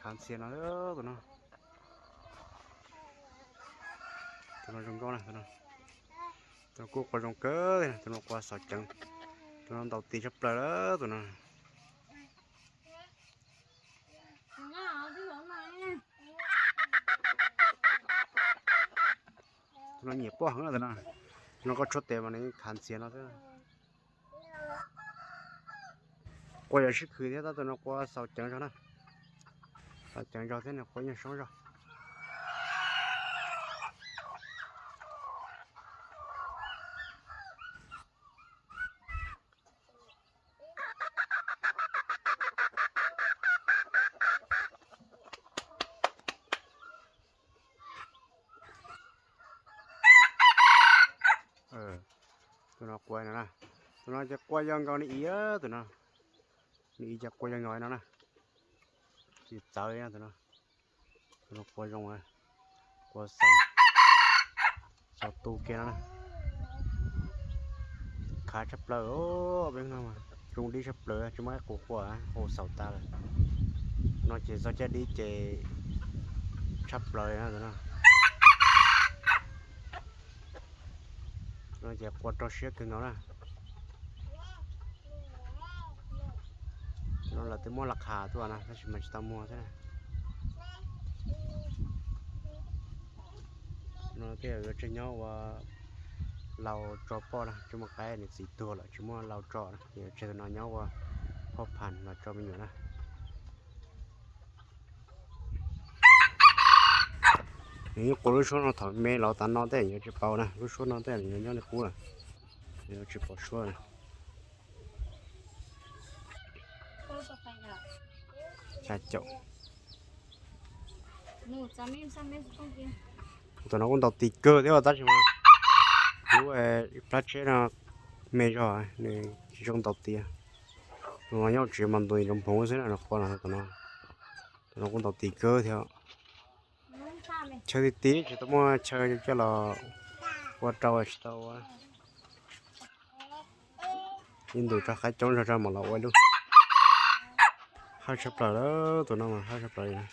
Khav ntxhias no, tus no, tus no zoo nkauj na, tus no, tus no kuj qua zoo kawg, tus no qua xaus ceev, tus no ntaus tis tshaj plaws lawm tus no. Tus no nyiam poj heev tus no, tus no koj tshuab tes mas nws khav ntxhias no xwb. Qua yog sib khwv thiab tab tus no qua xaus ceev zog na, xaus ceev zog thiab nws qua yeej soob zog. Tus no qua no na, tus no ces qua yog nkaus nws ib, tus no, nws ib ces qua yog nkaus no na, tsis txawv no tus no. Tus no qua zoo, qua xaus, xaus tu kiag no na. Khav tshaj plaws, peb no zoo dib tshaj plaws, tsis muaj ib qus qua, qus xaus tas lawm. No ces txog caij dib ces tshaj plaws no tus no. No ces qua rau siab kawg nkaus na. No lawv twb muab los qham tuaj no tab sis mas tsis tau muag thiab na. No tej yuav tseg nyob ua lau tso poj na, tsis muaj qaib, nws txiv tuag lawm tsis muaj lau tso na, yuav tseg tus no nyob ua phauj phas los tso me nyuam na. Nws yeej qua lub suab no thaum me los tas no tej yuav tsis paub na, lub suab no tej yuav nyob li qub lawm, yuav tsis pom suab na. Xya caum, tus no kuj ntaus tis kawg thiab tab sis mas lub plab tsheb no me zog, nws tsis zoo ntaus tis. Tus no nyob tsev mas ntaus tis nrov nphoov xwb na, no qua no, tus no kuj ntaus tis kawg thiab. Chaw ti ti tsis tau muaj chaw coj los ua rau tsis tau ua. Ib ntus tso qaib coob zog tso mam los ua ib lub. Haj tshaj plaws lawm, tus no mas haj tshaj plaws li na.